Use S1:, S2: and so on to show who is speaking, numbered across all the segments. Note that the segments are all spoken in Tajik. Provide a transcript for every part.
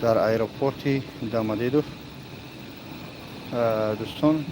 S1: Дар аэропорти Домодедово, дӯстон,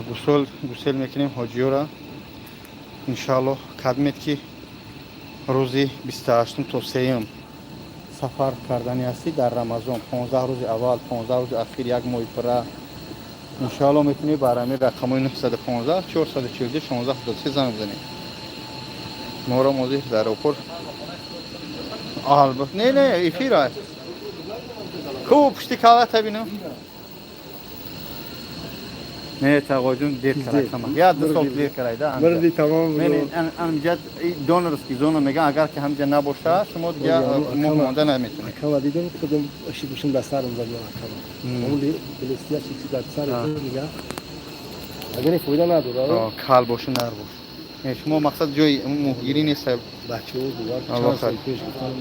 S1: гусел гусел мекунем ҳоҷиёра, иншааллоҳ. Кадмед ки рӯзи 28-ум то 3-юм сафар кардани ҳастӣ, дар Рамазон 15 рӯзи аввал, 15 рӯзи ахир, як моҳи пурра, иншоаллоҳ, метавонӣ бар ҳамин рақамҳои 915 442 16 73 занг бизанед. Моро мозир дар аэропорт. Албатта, не, не, эфир аст ку, пушти калата бинам. Не, тағоҷун, дер кард, як ду сол дер карайда.
S2: Мирди тамом.
S1: Анҷа донорский зона меган, агар ки ҳамҷа набоша, шумо дига моҳ монда наметонед.
S2: Акама дидам, худам шибушим дар сарам зад, акама. Он блестящий чи дар сари дига. Агар не, фоида надорад.
S1: Кал боша, нар бош. Не, шумо мақсад ҷои моҳгирӣ нест.
S2: Бачаҳо бовар, чанд сол пеш гуфтам.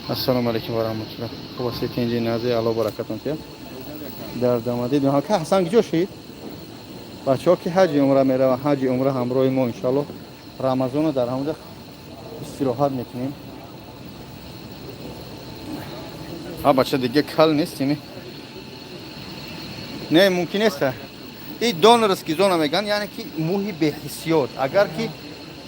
S1: Ассалому алайкум ва раҳматуллоҳ. Хуб ҳастед, тинҷи нази, Аллоҳ баракатон тиҳад. Дар Домодедово ка Ҳасан куҷо шид? Бачаҳо ки ҳаҷи умра мераванд, ҳаҷи умра ҳамроҳи мо, иншоаллоҳ, Рамазонро дар ҳамонҷа истироҳат мекунем. А бача, дига кал нестими? Не, мумкин нест. И донорский зона меган, яъне ки мӯҳи беҳиссиёт. Агар ки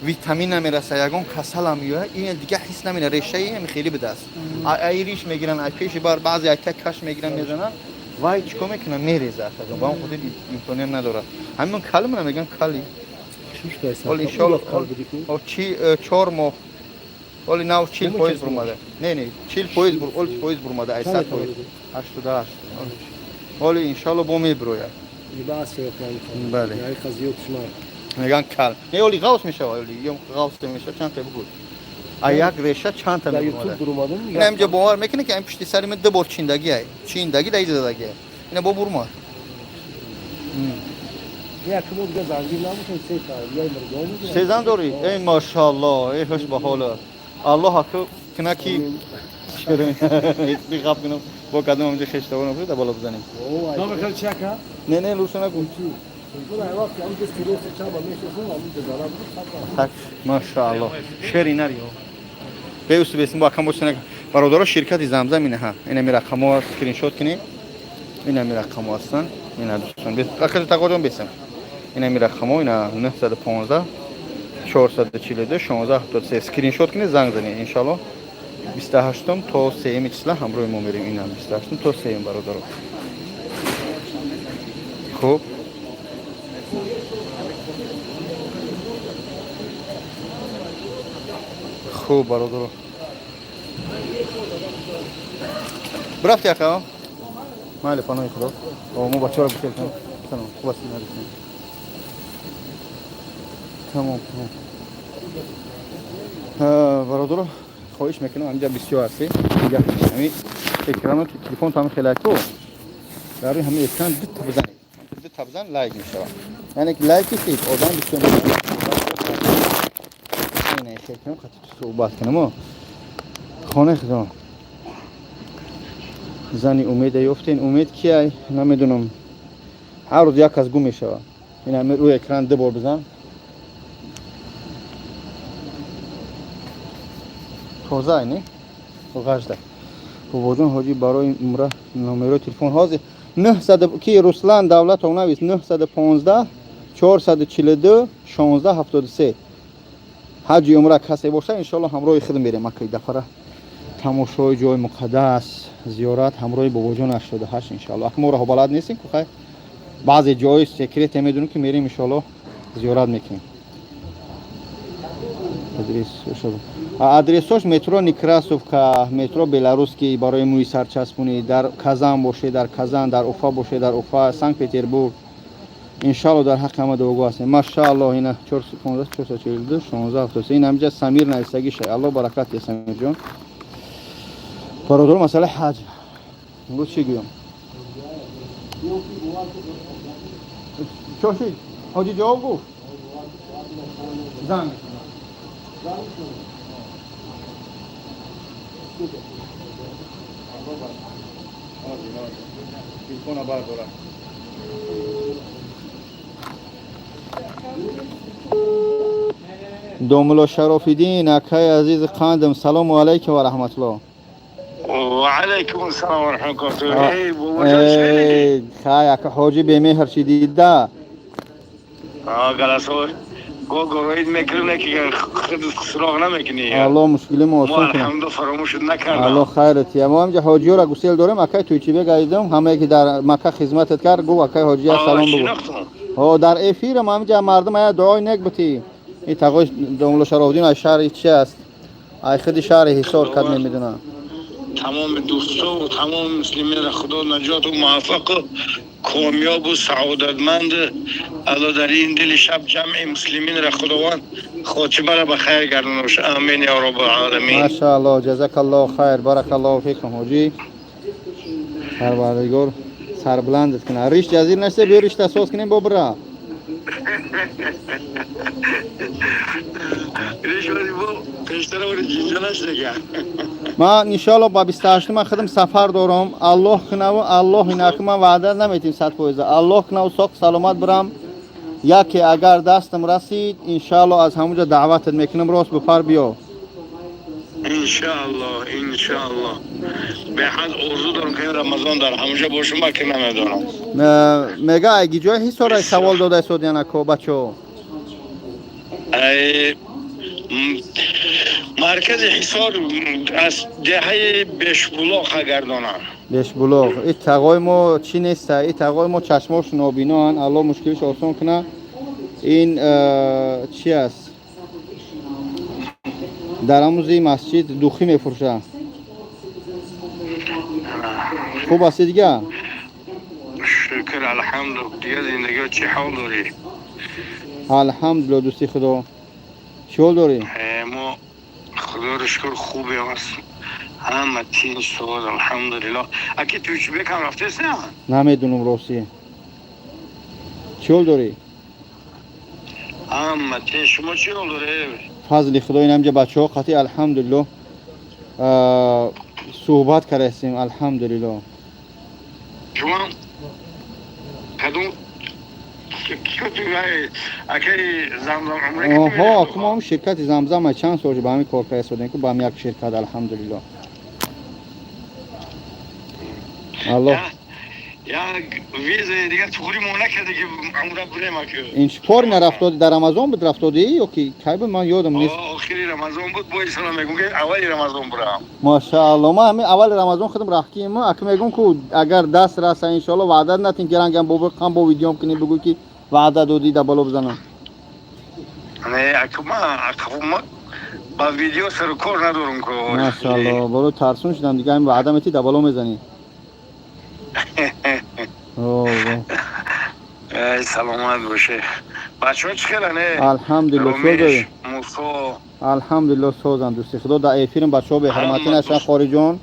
S1: витамин намераса, ягон касалам меояд, ин дига ҳис намена, решаи ҳами хеле бидааст. Ай риш мегиранд, ай пеши бар, баъзе ай так каш мегиранд, мезананд, вай чикор мекунанд, мерезад. Ба он хотир имконият надорад. Ҳамин калимона меган, кали. Ҳоли, иншоаллоҳ, чи 4 моҳ ҳоли нав 40% бурмада. Не, не, 40% бур, оли фоиз бурмада, ай 100%. 88. Ҳоли, иншоаллоҳ, бо мебирояд. Бале. Меган кал. Не, оли ғавс мешавад, оли ё ғавс мешавад, чанд та бугӯ. А як реша чанд та мебурмада. Ина инҷо бовар мекунӣ, ки ин пушти сари ман ду бор чиндагӣ ай. Чиндагӣ да иҷа задагӣ. Ина бо бурмад.
S2: Як мо дига зангир набошем, се та яй миргон.
S1: Се зан дорӣ? Эй, машааллоҳ, эй, хуш ба ҳолат. Аллоҳ аку кина ки бихаб кунам, бо кадом онҷо хештавон бошад, да боло бизанем.
S2: Номер кал чи ака?
S1: Не, не, лучше нагу. Так, машааллоҳ. Шери нари. Беусу бесим бо акам бошад. Бародаро, ширкати Замзам ина ҳа. Ина ми рақамҳо скриншот кунед. Ина ми рақамҳо ҳастанд. Ина, дӯстон. Акаҷо, тағоҷон, бесам. Ина ми рақамҳо, ина 915 442 16 73, скриншот кунед, занг занед, иншоаллоҳ. 28 то 3 числа ҳамроҳи мо мерем. Ина 28 то 3, бародаро. Хуб. Хуб, бародаро. Бирафти, ака? Майли, паноҳи Худо. Мо бачаҳоро бисел кунем. Салом, хуб ҳастед? Надистем. Тамом, тамом. Бародаро, хоҳиш мекунам, ҳаминҷа бисёр ҳастед. Инҷа ҳамин экрану телефон там хеле ку. Дар рӯи ҳамин экран ду та бизанед. Ду та бизан, лайк мешавад. Яъне ки лайки ки одам бисёр не хел кунам, қати суҳбат кунам. Хонаи худо. Зани Умеда ёфтен? Умед кияй? Намедонам. Ҳар рӯз як кас гум мешавад. Ин ҳамин рӯи экран ду бор бизан. Тоза, не? Ғажда. Бобоҷон ҳоҷӣ, барои умра номерои телефон ҳозир 900 ки Руслан Давлатов навис, 915 442 16 73. Ҳаҷи умра касе боша, иншоаллоҳ, ҳамроҳи худ мерем, акай дафара тамошои ҷои муқаддас, зиёрат ҳамроҳи бобоҷон 88, иншоаллоҳ. Ак мо роҳо балад нестем ку, хай, баъзе ҷои секрете медонем, ки мерем, иншоаллоҳ, зиёрат мекунем. Адресош: метро Некрасовка, метро Беларусский, барои мӯи сарчаспунӣ. Дар Казан боше, дар Казан, дар Уфа боше, дар Уфа, Санкт Петербург. Иншалло, дар ҳаққи ҳама дуогӯ ҳастем. Машааллоҳ. Ина 415 442 16 73, ин ҳамҷа Самир нависагӣ шай. Аллоҳ баракат диҳад, Самирҷон. Бародаро, масъалаи ҳаҷ имрӯз чӣ гӯям? Чошид, ҳоҷӣ ҷавоб гуфт, занг. Телефона бардорам. Домулло Шарофиддин, акаи азизи қандам, салому алайкум ва раҳматуллоҳ.
S3: Ва алайкум ассалом ва раҳматуллоҳ. Эй бобоҷон, чӣ
S1: Эй, хай ака ҳоҷӣ бемеҳр ши дида.
S3: Галасо гогороид мекунем, ки худ суроғ намекунӣ.
S1: Аллоҳ мушкили мо
S3: мо
S1: осон кунад.
S3: алҳамду фаромӯш накардам.
S1: Аллоҳ хайрат. Мо ҳамҷа ҳоҷиёро гусел дорем, акай Туйчибек айдам, ҳамае ки дар Макка хизматат кард, гуфт акай ҳоҷия салом бугу.
S3: Шинохтум.
S1: Ҳо, дар эфирам ҳамҷа мардум ая дуои нек бутӣ. Ин тағои домулло Шарофдин аз шаҳри чи аст? Ай худи шаҳри Ҳисор кад намедонам.
S3: Тамоми дӯсто ва тамоми муслиминро Худо наҷоту муваффақу комёбу саодатманд. Алло дар ин дили шаб ҷамъи муслиминро Худованд хотимаро ба хайр гардонаш. Амин я роббал оламин.
S1: Машааллоҳ, ҷазакаллоҳ хайр, баракаллоҳу фикум ҳоҷӣ. Парвардигор сарбуландат кунад. Риш ҷазир нашта, биё ришта соз кунем бо бира. Ман иншоалло ба 28 ман худам сафар дорам. Аллоҳ кунаву Аллоҳ инаку ман ваъда наметим 100%. Аллоҳ кунаву соқ саломат бирам. Яке агар дастам расид, иншоалло аз ҳамунҷо даъватат мекунам, рост бипар биё.
S3: Иншоаллоҳ, иншоаллоҳ. Беҳад орзу дорам, ки Рамазон дар ҳамунҷо бошам, ма ки намедонам.
S1: Мега айги ҷои Ҳисора савол дода истодиян ако бачаҳо.
S3: Ай маркази Ҳисор аз деҳаи Бешбулоқ гардонам.
S1: Бешбулоқ. И тағои мо чӣ неста? И тағои мо чашмош нобиноанд. Аллоҳ мушкилиш осон кунад. Ин чӣ аст? Дар ҳамузи масҷид духӣ мефурӯшад. Хуб астӣ дига?
S3: Шукр, алҳамду. Дига зиндагиҳо чӣ ҳол дорӣ?
S1: Алҳамдулилло, дӯсти Худо. Чӣ ҳол дорӣ?
S3: Мо Худоро шукр хубем аст. Ҳама тинч соз, алҳамдулилло. Аки Туйчибек ҳам рафтест на?
S1: Намедонам ростӣ. Чӣ ҳол дорӣ?
S3: Ҳама тинч. Шумо чӣ ҳол дорӣ?
S1: Фазли Худо, ин ҳамҷа бачаҳо қатъи алҳамдулилло суҳбат кардаистем, алҳамдулилло.
S3: Шумо кадом акаи Замзам умра?
S1: Оҳо, ку мо ҳам ширкати Замзам чанд сол ба ҳамин кор карда истодем, ку ба ҳам як ширкат, алҳамдулилло. Аллоҳ
S3: як визаи дигар туғри мо накарда, ки умра бурем аки.
S1: Ин чӣ кор нарафтоди, дар Рамазон буд рафтодӣ ё ки кай буд, ман ёдам нест.
S3: Охири Рамазон буд, бо исона мегӯм, ки аввали Рамазон бурам.
S1: Машаалло, ман ҳамин аввали Рамазон худам рафтим, аки мегӯм, ку агар даст раса, иншоалло ваъда натин, ки рангам бо қам бо видеом кунӣ, бугӯ ки ваъда додӣ, да боло бизанам.
S3: Не, аки ма ба видео сару кор надорам ку.
S1: Машаалло, боло тарсун шудам дига, ҳамин ваъда метӣ, да боло мезанӣ.
S3: Эй, саломат боше. Бачаҳо чӣ хелан?
S1: Алҳамдулилло, чӣ дорӣ?
S3: Мусо.
S1: Алҳамдулилло, созанд, дӯсти Худо. Дар эфирм бачаҳо беҳурматӣ нашаванд, хориҷон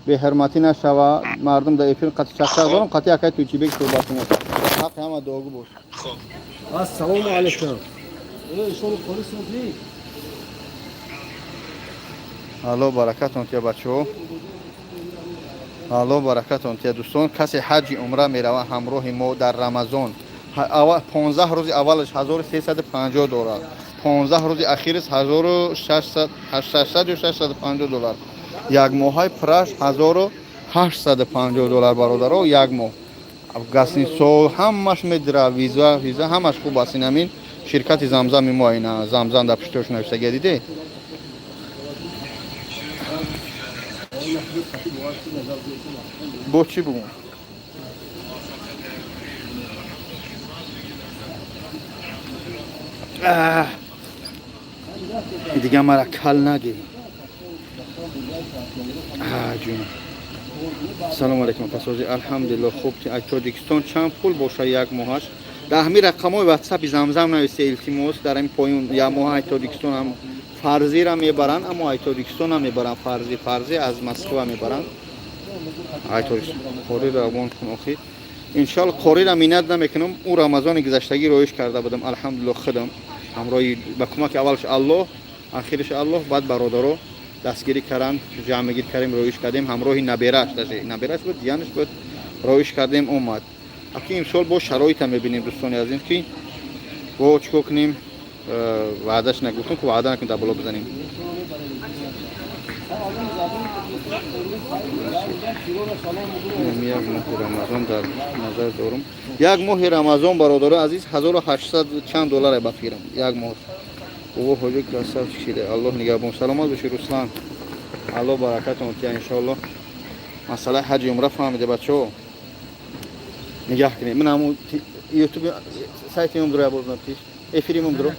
S1: беҳурматӣ нашава. Мардум дар эфир қатъи чақчақ дорам, қатъи акай Туйчибек суҳбат кунем. Ҳаққи ҳама дуогӯ бош.
S3: Хуб.
S2: Ассалому алайкум. Эй, шумо қори созӣ?
S1: Алло баракатон тия, бачаҳо. Алло баракатон тия, дӯстон. Касе ҳаҷи умра мерава ҳамроҳи мо дар Рамазон, 15 рӯзи аввалаш 1350 доллар, 15 рӯзи ахираш 1600 600 ё 650 доллар, як моҳаи пураш 1850 доллар, бародаро, як моҳ. Гостиницо ҳамаш медира, виза ҳамаш хуб аст. Ин ҳамин ширкати Замзами мо, ина Замзам дар пуштиёш навиштагия, диде? Бо чӣ бугум? Дига мара кал наги. Ҷун. Салому алайкум, пасози, алҳамдулилло, хуб. Ай Тоҷикистон чанд пул боша як моҳаш? Дар ҳамин рақамҳои ватсапи Замзам нависта, илтимос, дар ҳамин поён. Як моҳ ай Тоҷикистон ҳам фарзира мебаранд, аммо ай Тоҷикистон ҳам мебаранд фарзи, фарзи аз Москва мебаранд. Ай Тоҷикистон қори равон кун охир. Иншоалло қорира миннат намекунам, ӯ Рамазони гузаштагӣ роиш карда будам, алҳамдулилло, худам ҳамроҳи ба кӯмаки аввалаш Аллоҳ, ахираш Аллоҳ, баъд бародаро дастгирӣ карданд, ҷамъгир кардем, роиш кардем ҳамроҳи набераш, даже набераш буд, зиянаш буд, роиш кардем, омад. Аки имсол бо шароита мебинем, дӯстони азиз, ки бо чӣ кор кунем, ваъдаш нагуфтам, ки ваъда накунем, дар боло бизанем. Як моҳи Рамазон дар назар дорум. Як моҳи Рамазон, бародаро азиз, 1800 чанд доллар ба фикрам. Як моҳ. Бобо ҳоҷи красавчик шиде. Аллоҳ нигаҳбон. Саломат бошӣ, Руслан. Аллоҳ баракатон тия, иншоаллоҳ. Масъалаи ҳаҷи умра фаҳмиде, бачаҳо. Нигаҳ кунед. Ман ҳамун YouTube сайти умдро я бозна пиш. Эфири умдро.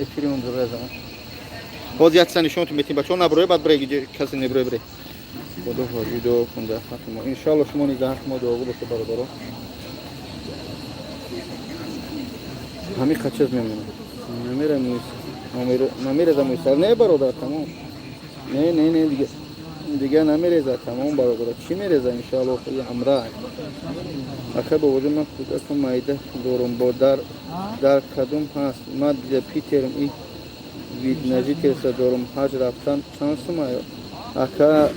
S1: Эфири умдро я замон. Ҳозир як чиза нишонтон метим, бачаҳо, наброя, баъд бре, касе неброя, бре. Худо ҳоҷи дуо кун дар ҳаққи мо. Иншоаллоҳ, шумо низ дар ҳаққи мо дуогӯ бошед, бародаро. Ҳамин қачаз мемонад. Намера мӯйс. Намереза мӯйсар. Не, бародар, тамом. Не, не, не, дига. Дига намереза, тамом, бародар. Чӣ мереза, иншоаллоҳ, и ҳамра. Ака бобоҷон, ман кӯдакам майда дорум, бо дар кадом ҳаст? Ман дида Питерм и вид на жительство дорум, ҳаҷ рафтан чанд сума? Ака,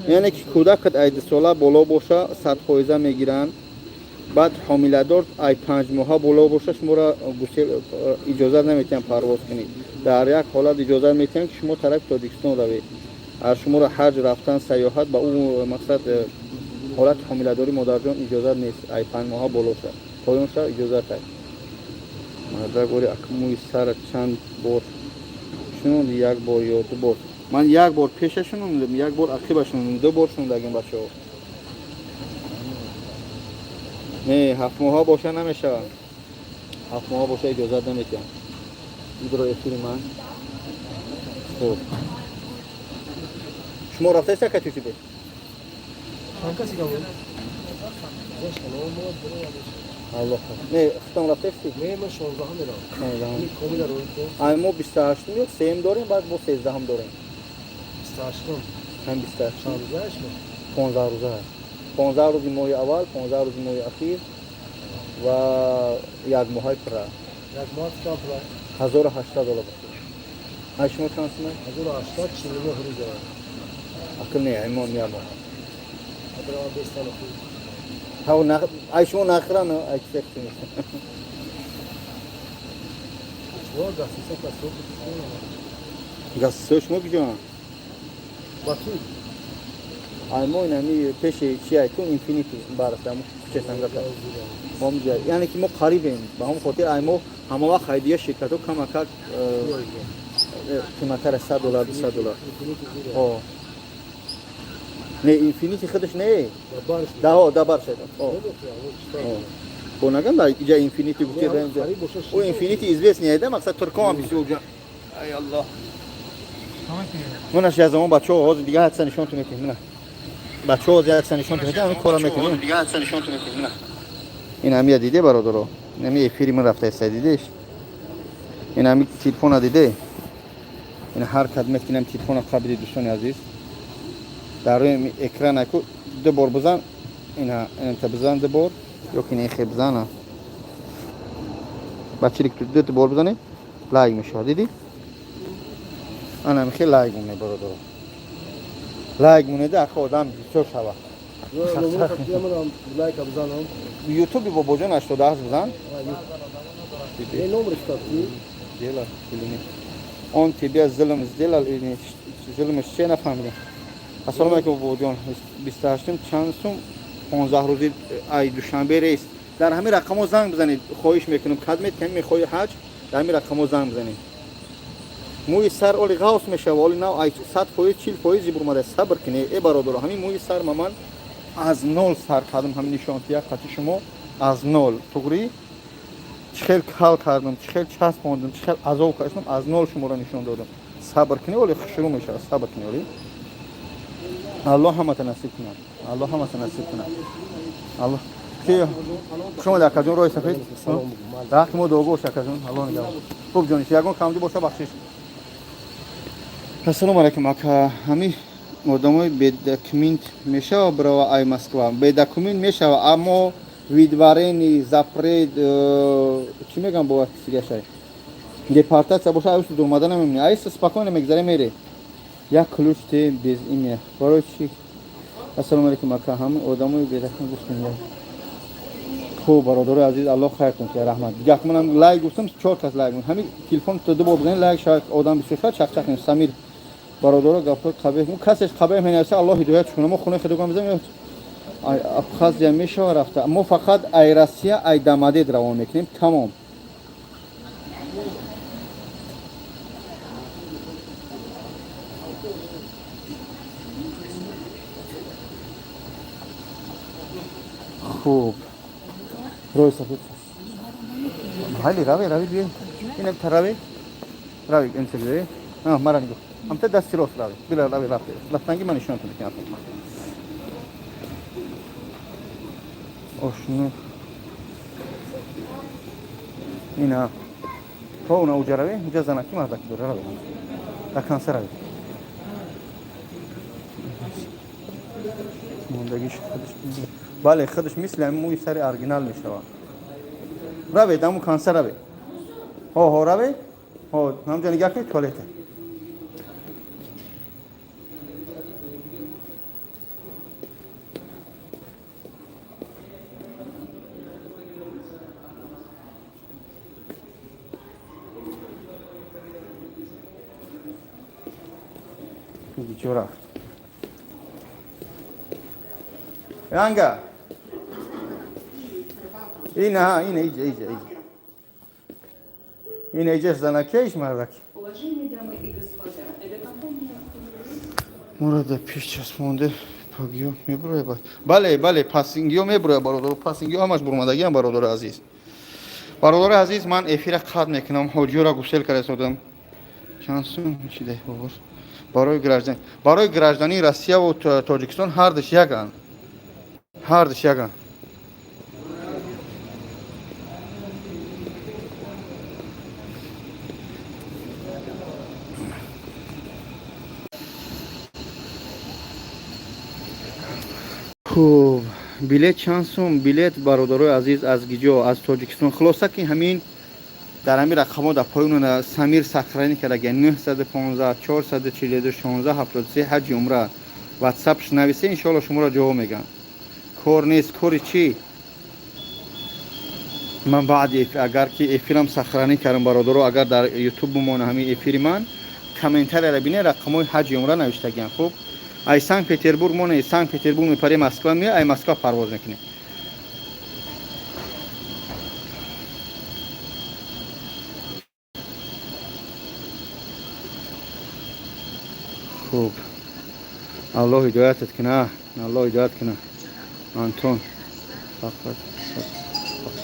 S1: яъне ки кӯдакат ай 2 сола боло боша, 100% мегиранд. Баъд ҳомиладор ай 5 моҳа боло боша, шуморо гусел иҷозат наметиҳанд парвоз кунед. Дар як ҳолат иҷозат метиҳанд, ки шумо тарафи Тоҷикистон равед. Аз шуморо ҳаҷ рафтан, сайёҳат ба ӯ мақсад, ҳолати ҳомиладорӣ, модарҷон, иҷозат нест. Ай 5 моҳа боло ша, поён ша, иҷозат ай. Мардак, ори ака, мӯи сара чанд бор шунонди, як бор ё ду бор? Ман як бор пеша шунондам, як бор ақиба шунондам, ду бор шунондагим, бачаҳо. Не, 7 моҳа боша намешавад, 7 моҳа боша иҷозат наметиҳам. Идро эфири ман. Хуб, шумо рафтаест, ака, чучибе?
S2: Чанд каси гавон?
S1: Аллоҳ, не, худтон рафтаести?
S2: Не, ман 16 мерам.
S1: 16-ҳам.
S2: Комила рӯй.
S1: Ай мо 28-ум ё сеюм дорем, баъд бо 13-ҳам дорем.
S2: 28-ум.
S1: Ҳам 28-ум.
S2: Чанд рӯзааш?
S1: 15 рӯза аст. 15 рӯзи моҳи аввал, 15 рӯзи моҳи ахир ва як моҳаи пурра.
S2: Як моҳ чанд пула?
S1: 1800 доллар бошад. Ай шумо чанд сума?
S2: 1849 рӯза.
S1: Акл не, ай мо як моҳ.
S2: Адрама бестан охир.
S1: Ҳав, ай шумо нахран, ай чизе.
S2: Шумо гастиса касо.
S1: Гастисои шумо куҷоанд?
S2: Бату.
S1: Ай мо инами пеши чи ай ку Инфинити бараст, ҳамун кӯчаи Сангака. Мо ҳамҷа, яъне ки мо қарибем, ба ҳамон хотир ай мо ҳама вақт хайдия ширкатҳо камакак қиматтар аст, 100 доллар, 200 доллар. О. Не, Инфинити худаш не. Даҳо, да баршед. О. Бо нагам да иҷа Инфинити гуфти да инҷа. О, Инфинити известный айда, мақсад турком бисёр ҷа. Ай Аллоҳ. Мунаш я замон, бачаҳо, ҳозир дига ҳадса нишонтон метиҳем. Мина. Бачаҳо, ҳозир ҳадса нишонтон метиҳем, ҳамин кора мекунем. Дига ҳадса нишонтон метиҳем. Мина. Ин ҳамия диде, бародаро. Ин ҳами эфири ман рафта иста, дидеш? Ин ҳами телефона диде? Ин ҳар кадмет ки инам телефона қабиди, дӯстони азиз. Дар рӯи экран аку ду бор бизан, ина инта бизан ду бор, ё ки не хе бизана. Бачи, ду бор бизанед, лайк мешавад, дидӣ? Ана михе лайк муне, бародаро. Лайк мунеда, ахо одам бисёр шава.
S2: Лайк бизанам.
S1: Ютуби бобоҷон 88 бизан.
S2: Не, номер штати.
S1: Делал или нет? Он тебе зулм сделал или нет? Зулм че нафаҳмидем. Ассалому алайкум, бобоҷон. 28 чанд сум 15 рӯзи ай Душанбе рейс? Дар ҳамин рақамҳо занг бизанед, хоҳиш мекунам. Кадмет ками мехоҳи ҳаҷ, дар ҳамин рақамҳо занг бизанед. Мӯи сар оли ғавс мешава, оли нав ай 100%, 40% зибр омада. Сабр кунед, э бародаро, ҳамин мӯи сар ман аз нол сар кардам, ҳамин нишонтия қати шумо аз нол. Туғрӣ чӣ хел кал кардам, чӣ хел часпондам, чӣ хел азоб кашидам, аз нол шуморо нишон додам. Сабр кунед, оли шурӯъ мешавад, сабр кунед, оли. Аллоҳ ҳамата насиб кунад. Аллоҳ ҳамата насиб кунад. Аллоҳ. Ки шумо дар акаҷон роҳи сафед? Ҳаққи мо дуогӯ бош, акаҷон. Аллоҳ нигаҳбон. Хуб, ҷониш, ягон камдӣ боша, бахшиш. Ассалому алайкум, ака. Ҳами одамои бедокумент мешава бирава ай Москва? Бедокумент мешава, аммо выдворение, запрет, чӣ мегам, бо сигашай, депортация боша, ай дур омада намемонӣ. Ай спокойно мегзаре, мере. Як ключ те без имя. Барои чӣ? Ассалому алайкум, ака. Ҳами одамои бедокумент гуфтем. Хуб, бародарои азиз, Аллоҳ хайр кунад, раҳмат. Дигар манам лайк гуфтам, чор кас лайк. Ҳами телефон то ду бор бизанед, лайк шавад, одам бисёр шавад, чақчақ. Самир. Бародаро, гапҳои қабеҳ, касеш қабеҳ менависа, Аллоҳ ҳидоят кунад. Мо хонаи худогон мезанем, Абхазия мешава рафта. Мо фақат ай Россия, ай Дамадед равон мекунем, тамом. Хуб, рӯи сафед. Ҳали рави, рави, биё. Инам тарави. Рави, ин сафед. Мара нигоҳ. Ҳамта дасти рост рави. Била рави, рафт. Рафтанги ман нишонатон мекунам. Ошно. Ина. То уна уҷа рави, уҷа занаки мардаки дора рави. Дар канса рави. Мондагиш худаш. Бале, худаш мисли ҳамин мӯи сари оригинал мешавад. Равед, ҳамун канса равед. Ҳо, ҳо, равед. Ҳо, ҳамҷа нигаҳ кунед, туалета. Ҷо рафт. Янга. Ина, ина, иҷа, иҷа, иҷа. Ина иҷа занаке, иш мардаки.
S4: Уважаемые дамы и господа, это компания
S1: Мурада пеш часпонде пагиё мебуроя. Бале, бале, пасингиё мебуроя, бародаро, пасингиё ҳамаш бурмадагиам, бародари азиз. Бародари азиз, ман эфира қатъ мекунам, ҳоҷиёра гусел карда истодам. Чанд сум шида бобор? Барои граждан, барои граждании Россия ва Тоҷикистон ҳардуш яган. Ҳардуш яган. Хуб, билет чанд сум? Билет, бародарои азиз, аз гиҷо? Аз Тоҷикистон. Хулоса ки ҳамин дар ҳамин рақамҳо дар поён Самир сохранить кардаги 915 442 16 73 ҳаҷи умра. WhatsApp-ш нависе, иншоалло шуморо ҷавоб мегӯям. Кор нест, кори чӣ? Ман баъди агар ки эфирам сохранить кардам, бародаро, агар дар YouTube бимона ҳамин эфири ман, комментарияро бинед, рақамҳои ҳаҷи умра навиштагиам. Хуб, ай Санкт Петербург мо не, Санкт Петербург мепарем, Москва меоя, ай Москва парвоз мекунем. Хуб, Аллоҳ ҳидоятат куна, Аллоҳ ҳидоят куна. Антон, фақат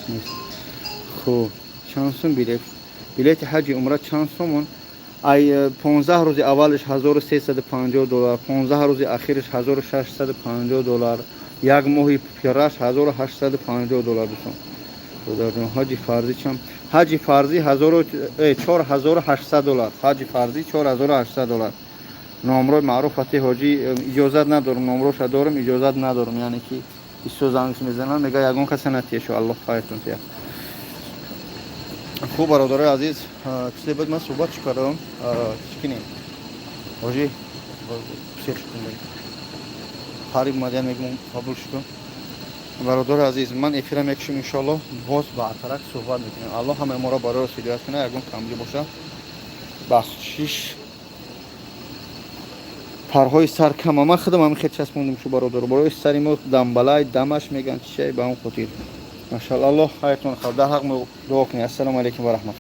S1: нест. Хуб, чанд сум билет? Билети ҳаҷи умра чанд сумон? Ай 15 рӯзи аввалаш 1350 доллар, 15 рӯзи ахираш 1650 доллар, як моҳи пираш 1850 доллар, дӯстон. Додарҷон, ҳаҷи фарзӣ чанд? Ҳаҷи фарзӣ 4800 доллар. Ҳаҷи фарзӣ 4800 доллар. Номрои маъруф ати ҳоҷӣ иҷозат надорам, номроша дорам, иҷозат надорам, яъне ки бисёр занг мезанам, мега ягон каса натиешо, Аллоҳ хайртон тия. Хуб, бародарои азиз, чизе буд, ман суҳбат чӣ кардам? Чӣ кинем? Ҳоҷӣ, сел кунем. Қариб мадиян мегӯм, қабул шуд. Бародари азиз, ман эфира мекушам, иншоаллоҳ боз баъдтарак суҳбат мекунем. Аллоҳ ҳамаи моро барои рост ҳидоят кунад, ягон камбудӣ боша, бахшиш. Парҳои сар кама, ман худам ҳамин хел часпондум шу, бародаро, барои сари мо дамбалай дамаш меган чишай, ба он хотир. Машааллоҳ, аллоҳ хайртон хав, дар ҳақ мо дуо кунед. Ассалому алайкум ва раҳматуллоҳ.